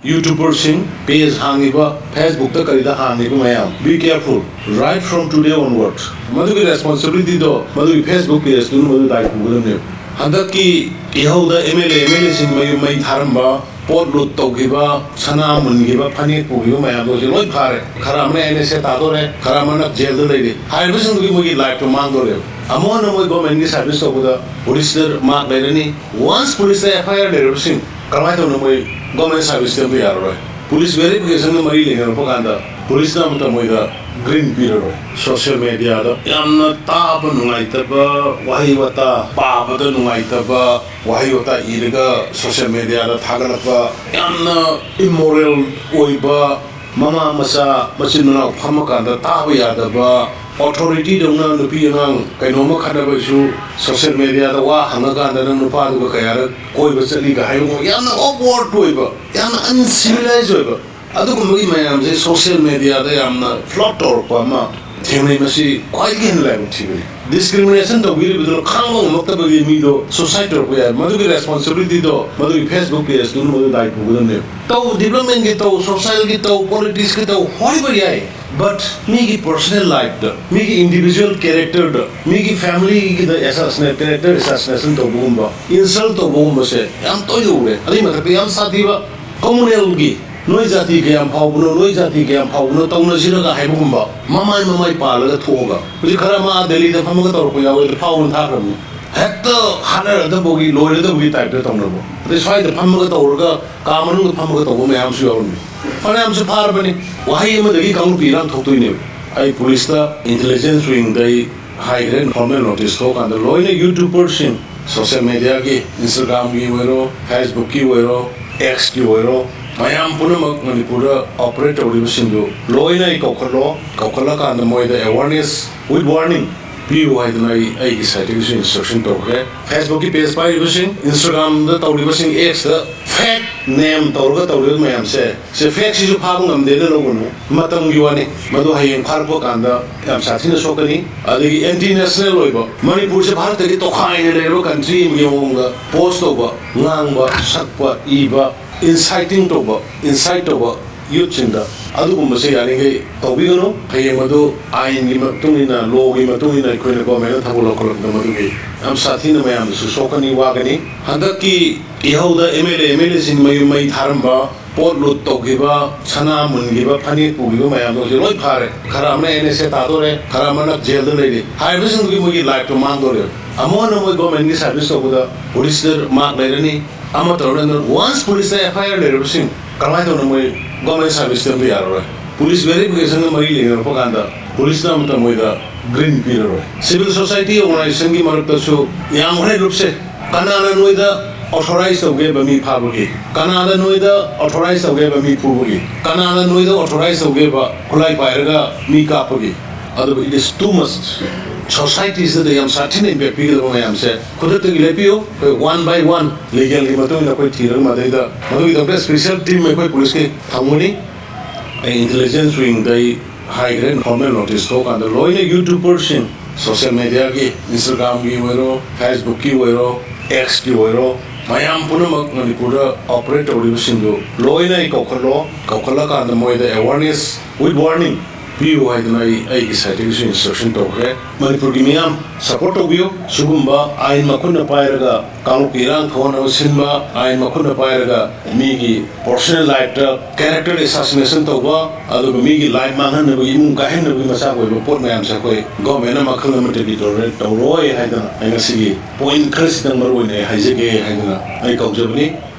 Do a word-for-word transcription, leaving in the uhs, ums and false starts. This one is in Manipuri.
YouTuberꯁꯤꯡ, page ꯍꯥꯡꯉꯤꯕ, Facebookꯇ ꯀꯔꯤꯗ ꯍꯥꯡꯉꯤꯕ ꯃꯌꯥꯝ, be careful, right from today onwards꯫ ꯃꯗꯨꯒꯤ responsibilityꯗꯣ ꯃꯗꯨꯒꯤ Facebook pageꯇꯨꯅ ꯃꯗꯨ ꯗꯥꯏ ꯄꯨꯒꯗꯕꯅꯦꯕ꯫ ꯍꯟꯗꯛꯀꯤ ꯏꯍꯧꯗ MLA, MLAꯁꯤꯡ ꯃꯌꯨꯝ ꯃꯩ ꯊꯥꯔꯝꯕ, ꯄꯣꯠ ꯂꯨꯠ ꯇꯧꯈꯤꯕ, ꯁꯅꯥ ꯃꯨꯟꯈꯤꯕ, ꯐꯅꯦꯛ ꯄꯨꯈꯤꯕ ꯃꯌꯥꯝꯗꯣ ꯍꯧꯖꯤꯛ ꯂꯣꯏ ꯐꯥꯔꯦ꯫ ꯈꯔ ꯑꯃꯅ NSA ꯇꯥꯗꯣꯔꯦ, ꯈꯔ ꯑꯃꯅ ꯖꯦꯜꯗ ꯂꯩꯔꯤ꯫ ꯍꯥꯏꯔꯤꯕꯁꯤꯡꯗꯨꯒꯤ ꯃꯣꯏꯒꯤ lifeꯇꯣ ꯃꯥꯡꯗꯣꯔꯦꯕ꯫ ꯑꯃꯨꯛ ꯍꯟꯅ ꯃꯣꯏ governmentꯀꯤ service ꯇꯧꯕꯗ policeꯇ mark ꯂꯩꯔꯅꯤ꯫ Once policeꯇ FIR ꯂꯩꯔꯕꯁꯤꯡ ꯀꯃꯥꯏꯅ ꯇꯧꯅ ꯃꯣꯏ government serviceꯇ ꯑꯝꯇ ꯌꯥꯔꯔꯣꯏ꯫ Police verificationꯒ ꯃꯔꯤ ꯂꯩꯅꯔꯛꯄ ꯀꯥꯟꯗ policeꯅ ꯑꯃꯇ ꯃꯣꯏꯗ green ꯄꯤꯔꯔꯣꯏ꯫ Social mediaꯗ ꯌꯥꯝꯅ ꯇꯥꯕ ꯅꯨꯡꯉꯥꯏꯇꯕ ꯋꯥꯍꯩ ꯋꯥꯇꯥ, ꯄꯥꯕꯗ ꯅꯨꯡꯉꯥꯏꯇꯕ ꯋꯥꯍꯩ ꯋꯥꯇꯥ ꯏꯔꯒ social mediaꯗ ꯊꯥꯒꯠꯂꯛꯄ, ꯌꯥꯝꯅ immoral ꯑꯣꯏꯕ, ꯃꯃꯥ ꯃꯆꯥ ꯃꯆꯤꯟ ꯃꯅꯥꯎ ꯐꯝꯃꯀꯥꯟꯗ ꯇꯥꯕ ꯌꯥꯗꯕ, authorityꯗꯧꯅ ꯅꯨꯄꯤ ꯑꯉꯥꯡ ꯀꯩꯅꯣꯝꯃ ꯈꯠꯅꯕꯁꯨ social mediaꯗ ꯋꯥ ꯍꯪꯉꯀꯥꯟꯗ ꯅꯪ ꯅꯨꯄꯥꯗꯨꯒ ꯀꯌꯥꯔꯛ ꯀꯣꯏꯕ ꯆꯠꯂꯤꯒ ꯍꯥꯏꯕ ꯌꯥꯝꯅ awkward ꯑꯣꯏꯕ, ꯌꯥꯝꯅ uncivilized ꯑꯣꯏꯕ, ꯑꯗꯨꯒꯨꯝꯕꯒꯤ ꯃꯌꯥꯝꯁꯦ social mediaꯗ ꯌꯥꯝꯅ float ꯇꯧꯔꯛꯄ ꯑꯃ ꯊꯦꯡꯅꯩ꯫ ꯃꯁꯤ ꯈ꯭ꯋꯥꯏꯗꯒꯤ ꯍꯦꯟꯅ ꯂꯥꯏꯕꯛ ꯊꯤꯕꯅꯤ꯫ Discrimination ꯇꯧꯕꯤꯔꯤꯕꯗꯨꯅ ꯈꯥꯡꯕ ꯉꯝꯃꯛꯇꯕꯒꯤ ꯃꯤꯗꯣ suicide ꯇꯧꯔꯛꯄ ꯌꯥꯏ꯫ ꯃꯗꯨꯒꯤ responsibilityꯗꯣ ꯃꯗꯨꯒꯤ Facebook pageꯇꯨꯅ ꯃꯗꯨ ꯗꯥꯏ ꯄꯨꯒꯗꯕꯅꯦꯕ꯫ ꯇꯧ, developmentꯀꯤ ꯇꯧ, socialꯒꯤ ꯇꯧ, politicsꯀꯤ ꯇꯧ, ꯍꯣꯏꯕ ꯌꯥꯏ, but ꯃꯤꯒꯤ personal lifeꯇ, ꯃꯤꯒꯤ individual characterꯗ, ꯃꯤꯒꯤ familyꯒꯤꯗ assassinate, character assassination ꯇꯧꯕꯒꯨꯝꯕ, insult ꯇꯧꯕꯒꯨꯝꯕꯁꯦ ꯌꯥꯝ ꯇꯣꯏꯅ ꯎꯔꯦ꯫ ꯑꯗꯨꯒꯤ ꯃꯊꯛꯇ ꯌꯥꯝ ꯁꯥꯊꯤꯕ communalꯒꯤ, "ꯅꯣꯏ ꯖꯥꯇꯤ ꯀꯌꯥꯝ ꯐꯥꯎꯕꯅꯣ, ꯅꯣꯏ ꯖꯥꯇꯤ ꯀꯌꯥꯝ ꯐꯥꯎꯕꯅꯣ ꯇꯧꯅꯁꯤꯔꯒ" ꯍꯥꯏꯕꯒꯨꯝꯕ, ꯃꯃꯥꯏ ꯃꯃꯥꯏ ꯄꯥꯜꯂꯒ ꯊꯣꯛꯑꯒ꯫ ꯍꯧꯖꯤꯛ ꯈꯔ ꯑꯃ ꯑꯥ ꯗꯦꯜꯂꯤꯗ ꯐꯝꯃꯒ ꯇꯧꯔꯛꯄ ꯌꯥꯎꯋꯦ, ꯑꯗꯨ ꯐꯥꯎꯅ ꯊꯥꯈ꯭ꯔꯕꯅꯤ꯫ ꯍꯦꯛꯇ ꯍꯥꯠꯅꯔꯗꯕꯒꯤ, ꯂꯣꯏꯔꯗꯕꯒꯤ typeꯇ ꯇꯧꯅꯕ꯫ ꯑꯗꯩ ꯁ꯭ꯋꯥꯏꯗ ꯐꯝꯃꯒ ꯇꯧꯔꯒ ꯀꯥ ꯃꯅꯨꯡꯗ ꯐꯝꯃꯒ ꯇꯧꯕ ꯃꯌꯥꯝꯁꯨ ꯌꯥꯎꯔꯝꯃꯤ꯫ ꯐꯅꯌꯥꯝꯁꯨ ꯐꯥꯔꯕꯅꯤ꯫ ꯋꯥꯍꯩ ꯑꯃꯗꯒꯤ ꯀꯥꯡꯂꯨꯞꯀꯤ ꯏꯔꯥꯡ ꯊꯣꯛꯇꯣꯏꯅꯦꯕ꯫ ꯑꯩ policeꯇ intelligence wingꯗ ꯑꯩ ꯍꯥꯏꯈ꯭ꯔꯦ, formal notice ꯊꯣꯛꯑꯀꯥꯟꯗ ꯂꯣꯏꯅ YouTuberꯁꯤꯡ, social mediaꯒꯤ, Instagramꯒꯤ ꯑꯣꯏꯔꯣ, Facebookꯀꯤ ꯑꯣꯏꯔꯣ, Xꯀꯤ ꯑꯣꯏꯔꯣ, ꯃꯌꯥꯝ ꯄꯨꯝꯅꯃꯛ ꯃꯅꯤꯄꯨꯔꯗ operate ꯇꯧꯔꯤꯕꯁꯤꯡꯗꯨ ꯂꯣꯏꯅ ꯑꯩ ꯀꯧꯈꯠꯂꯣ, ꯀꯧꯈꯠꯂꯀꯥꯟꯗ ꯃꯣꯏꯗ awareness with warning, ꯄꯤꯌꯨ ꯍꯥꯏꯗꯅ ꯑꯩ ꯑꯩꯒꯤ ꯁꯥꯏꯠꯇꯒꯤꯁꯨ ꯏꯟꯁꯇ꯭ꯔꯛꯁꯟ ꯇꯧꯈ꯭ꯔꯦ꯫ ꯐꯦꯁꯕꯨꯛꯀꯤ ꯄꯦꯖ ꯄꯥꯏꯔꯤꯕꯁꯤꯡ, ꯏꯟꯁꯇꯥꯒ꯭ꯔꯥꯝꯗ ꯇꯧꯔꯤꯕꯁꯤꯡ, ꯑꯦꯛꯁꯇ ꯐꯦꯛ ꯅꯦꯝ ꯇꯧꯔꯒ ꯇꯧꯔꯤꯕ ꯃꯌꯥꯝꯁꯦ, ꯁꯦ ꯐꯦꯛꯁꯤꯁꯨ ꯐꯥꯕ ꯉꯝꯗꯦꯅ ꯂꯧꯒꯅꯨ, ꯃꯇꯝꯒꯤ ꯋꯥꯅꯤ꯫ ꯃꯗꯨ ꯍꯌꯦꯡ ꯐꯥꯔꯛꯄ ꯀꯥꯟꯗ ꯌꯥꯝ ꯁꯥꯊꯤꯅ ꯁꯣꯛꯀꯅꯤ꯫ ꯑꯗꯒꯤ ꯑꯦꯟꯇꯤ ꯅꯦꯁꯅꯦꯜ ꯑꯣꯏꯕ, ꯃꯅꯤꯄꯨꯔꯁꯦ ꯚꯥꯔꯠꯇꯒꯤ ꯇꯣꯈꯥꯏꯅ ꯂꯩꯔꯕ ꯀꯟꯇ꯭ꯔꯤ ꯑꯃꯒꯤ ꯃꯑꯣꯡꯗ ꯄꯣꯁ ꯇꯧꯕ, ꯉꯥꯡꯕ, ꯁꯛꯄ, ꯏꯕ, ꯏꯟꯁꯥꯏꯇꯤꯡ ꯇꯧꯕ, ꯏꯟꯁꯥꯏꯠ ꯇꯧꯕ ꯌꯨꯠꯁꯤꯡꯗ, ꯑꯗꯨꯒꯨꯝꯕꯁꯦ ꯌꯥꯔꯤꯈꯩ ꯇꯧꯕꯤꯒꯅꯨ꯫ ꯍꯌꯦꯡ ꯃꯗꯨ ꯑꯥꯏꯟꯒꯤ ꯃꯇꯨꯡ ꯏꯟꯅ, ꯂꯣꯒꯤ ꯃꯇꯨꯡ ꯏꯟꯅ ꯑꯩꯈꯣꯏꯅ ꯒꯣꯔꯃꯦꯟꯅ ꯊꯕꯛ ꯂꯧꯈꯠꯂꯛꯄꯗ ꯃꯗꯨꯒꯤ ꯌꯥꯝ ꯁꯥꯊꯤꯅ ꯃꯌꯥꯝꯗꯁꯨ ꯁꯣꯛꯀꯅꯤ, ꯋꯥꯒꯅꯤ꯫ ꯍꯟꯗꯛꯀꯤ ꯏꯍꯧꯗ M L A, M L ꯑꯦꯁꯤꯡ ꯃꯌꯨꯝ ꯃꯩ ꯊꯥꯔꯝꯕ, ꯄꯣꯠ ꯂꯨꯠ ꯇꯧꯈꯤꯕ, ꯁꯅꯥ ꯃꯨꯟꯈꯤꯕ, ꯐꯅꯦꯛ ꯄꯨꯈꯤꯕ ꯃꯌꯥꯝꯗꯣ ꯍꯧꯖꯤꯛ ꯂꯣꯏ ꯐꯥꯔꯦ꯫ ꯈꯔ ꯑꯃꯅ ꯑꯦꯟ ꯑꯦꯁ ꯑꯦ ꯇꯥꯗꯣꯔꯦ, ꯈꯔ ꯑꯃꯅ ꯖꯦꯜꯗ ꯂꯩꯔꯤ꯫ ꯍꯥꯏꯔꯤꯕꯁꯤꯡꯗꯨꯒꯤ ꯃꯣꯏꯒꯤ ꯂꯥꯏꯐꯇꯣ ꯃꯥꯡꯗꯣꯔꯦ꯫ ꯑꯃꯨꯛ ꯍꯟꯅ ꯃꯣꯏ ꯒꯣꯔꯃꯦꯟꯒꯤ ꯁꯥꯔꯚꯤꯁ ꯇꯧꯕꯗ ꯄꯨꯂꯤꯁꯇ ꯃꯥꯔꯛ ꯂꯩꯔꯅꯤ, ꯑꯃ ꯇꯧꯔꯅꯤ꯫ ꯑꯗꯨꯅ ꯋꯥꯟꯁ ꯄꯨꯂꯤꯁꯇ ꯑꯦꯐ ꯑꯥꯏ ꯑꯥꯔ ꯂꯩꯔꯕꯁꯤꯡ ꯀꯃꯥꯏꯅ ꯇꯧꯅ ꯃꯣꯏ ꯒꯣꯔꯃꯦꯟ ꯁꯥꯔꯚꯤꯁꯇ ꯑꯝꯇ ꯌꯥꯔꯔꯣꯏ꯫ ꯄꯨꯂꯤꯁ ꯚꯦꯔꯤꯐꯤꯀꯦꯁꯟꯒ ꯃꯔꯤ ꯂꯩꯅꯔꯛꯄ ꯀꯥꯟꯗ ꯄꯨꯂꯤꯁꯅ ꯑꯃꯇ ꯃꯣꯏꯗ ꯒ꯭ꯔꯤꯟ ꯄꯤꯔꯔꯣꯏ꯫ ꯁꯤꯚꯤꯜ ꯁꯣꯁꯥꯏꯇꯤ ꯑꯣꯔꯒꯅꯥꯏꯖꯦꯁꯟꯒꯤ ꯃꯔꯛꯇꯁꯨ ꯌꯥꯝ ꯍꯣꯔꯦꯟ ꯂꯨꯞꯁꯦ꯫ ꯀꯅꯥꯅ ꯅꯣꯏꯗ ꯑꯣꯊꯣꯔꯥꯏꯖ ꯇꯧꯒꯦꯕ ꯃꯤ ꯐꯥꯕꯒꯤ? ꯀꯅꯥꯅ ꯅꯣꯏꯗ ꯑꯣꯊꯣꯔꯥꯏꯖ ꯇꯧꯒꯦꯕ ꯃꯤ ꯐꯨꯕꯒꯤ? ꯀꯅꯥꯅ ꯅꯣꯏꯗ ꯑꯣꯊꯣꯔꯥꯏꯖ ꯇꯧꯒꯦꯕ ꯈꯨꯠꯂꯥꯏ ꯄꯥꯏꯔꯒ ꯃꯤ ꯀꯥꯞꯄꯒꯤ? ꯑꯗꯨꯕꯨ it is too much꯫ ꯁꯣꯁꯥꯏꯇꯤꯁꯤꯗ ꯌꯥꯝ ꯁꯥꯊꯤꯅ ꯏꯝꯄꯦꯛ ꯄꯤꯒꯗꯕ ꯃꯌꯥꯝꯁꯦ ꯈꯨꯗꯛꯇꯒꯤ ꯂꯦꯞꯄꯤꯌꯨ꯫ ꯑꯩꯈꯣꯏ ꯋꯥꯟ ꯕꯥꯏ ꯋꯥꯟ ꯂꯤꯒꯦꯜꯒꯤ ꯃꯇꯨꯡ ꯏꯟꯅ ꯑꯩꯈꯣꯏ ꯊꯤꯔꯒ ꯃꯗꯩꯗ ꯃꯗꯨꯒꯤꯗꯃꯛꯇ ꯁ꯭ꯄꯦꯁꯤꯌꯦꯜ ꯇꯤꯝ ꯑꯩꯈꯣꯏ ꯄꯨꯂꯤꯁꯀꯤ ꯊꯝꯒꯅꯤ꯫ ꯑꯩ ꯏꯟꯇꯦꯂꯤꯖꯦꯟꯁ ꯋꯤꯡꯗ ꯑꯩ ꯍꯥꯏꯈ꯭ꯔꯦ, ꯏꯟꯐꯣꯔꯃꯦꯜ ꯅꯣꯇꯤꯁ ꯊꯣꯛꯑꯀꯥꯟꯗ ꯂꯣꯏꯅ ꯌꯨꯇ꯭ꯌꯨꯕꯔꯁꯤꯡ, ꯁꯣꯁꯤꯌꯦꯜ ꯃꯦꯗꯤꯌꯥꯒꯤ, ꯏꯟꯁꯇꯥꯒ꯭ꯔꯥꯝꯒꯤ ꯑꯣꯏꯔꯣ, ꯐꯦꯁꯕꯨꯛꯀꯤ ꯑꯣꯏꯔꯣ, ꯑꯦꯛꯁꯀꯤ ꯑꯣꯏꯔꯣ, ꯃꯌꯥꯝ ꯄꯨꯝꯅꯃꯛ ꯃꯅꯤꯄꯨꯔꯗ ꯑꯣꯄꯔꯦꯠ ꯇꯧꯔꯤꯕꯁꯤꯡꯗꯨ ꯂꯣꯏꯅ ꯑꯩ ꯀꯧꯈꯠꯂꯣ꯫ ꯀꯧꯈꯠꯂꯀꯥꯟꯗ ꯃꯣꯏꯗ ꯑꯦꯋꯥꯔꯅꯦꯁ with warning ꯄꯤꯌꯨ ꯍꯥꯏꯗꯅ ꯑꯩ ꯑꯩꯒꯤ ꯁꯥꯏꯠꯇꯒꯤꯁꯨ ꯏꯟꯁꯇ꯭ꯔꯛꯁꯟ ꯇꯧꯈ꯭ꯔꯦ꯫ ꯃꯅꯤꯄꯨꯔꯒꯤ ꯃꯤꯌꯥꯝ, ꯁꯄꯣꯔꯠ ꯇꯧꯕꯤꯌꯨ꯫ ꯁꯤꯒꯨꯝꯕ ꯑꯥꯏꯟ ꯃꯈꯨꯠꯅ ꯄꯥꯏꯔꯒ ꯀꯥꯡꯂꯨꯞꯀꯤ ꯏꯔꯥꯡ ꯊꯣꯛꯍꯟꯅꯕ ꯁꯤꯟꯕ, ꯑꯥꯏꯟ ꯃꯈꯨꯠꯅ ꯄꯥꯏꯔꯒ ꯃꯤꯒꯤ ꯄꯔꯁꯣꯅꯦꯜ ꯂꯥꯏꯐꯇ ꯀꯦꯔꯦꯛꯇꯔ ꯑꯦꯁꯥꯁꯤꯅꯦꯁꯟ ꯇꯧꯕ, ꯑꯗꯨꯒ ꯃꯤꯒꯤ ꯂꯥꯏꯐ ꯃꯥꯡꯍꯟꯅꯕꯒꯤ, ꯏꯃꯨꯡ ꯀꯥꯏꯍꯟꯅꯕꯒꯤ ꯃꯆꯥꯛ ꯑꯣꯏꯕ ꯄꯣꯠ ꯃꯌꯥꯝꯁꯦ ꯑꯩꯈꯣꯏ ꯒꯣꯔꯃꯦꯟꯅ ꯃꯈꯜ ꯑꯃꯠꯇꯒꯤ ꯇꯣꯂꯔꯦꯠ ꯇꯧꯔꯣꯏ ꯍꯥꯏꯗꯅ ꯑꯩ ꯉꯁꯤꯒꯤ ꯄꯣꯏꯟ ꯈꯔꯁꯤꯗꯪ ꯃꯔꯨ ꯑꯣꯏꯅ ꯑꯩ ꯍꯥꯏꯖꯒꯦ ꯍꯥꯏꯗꯅ ꯑꯩ ꯀꯧꯖꯕꯅꯤ꯫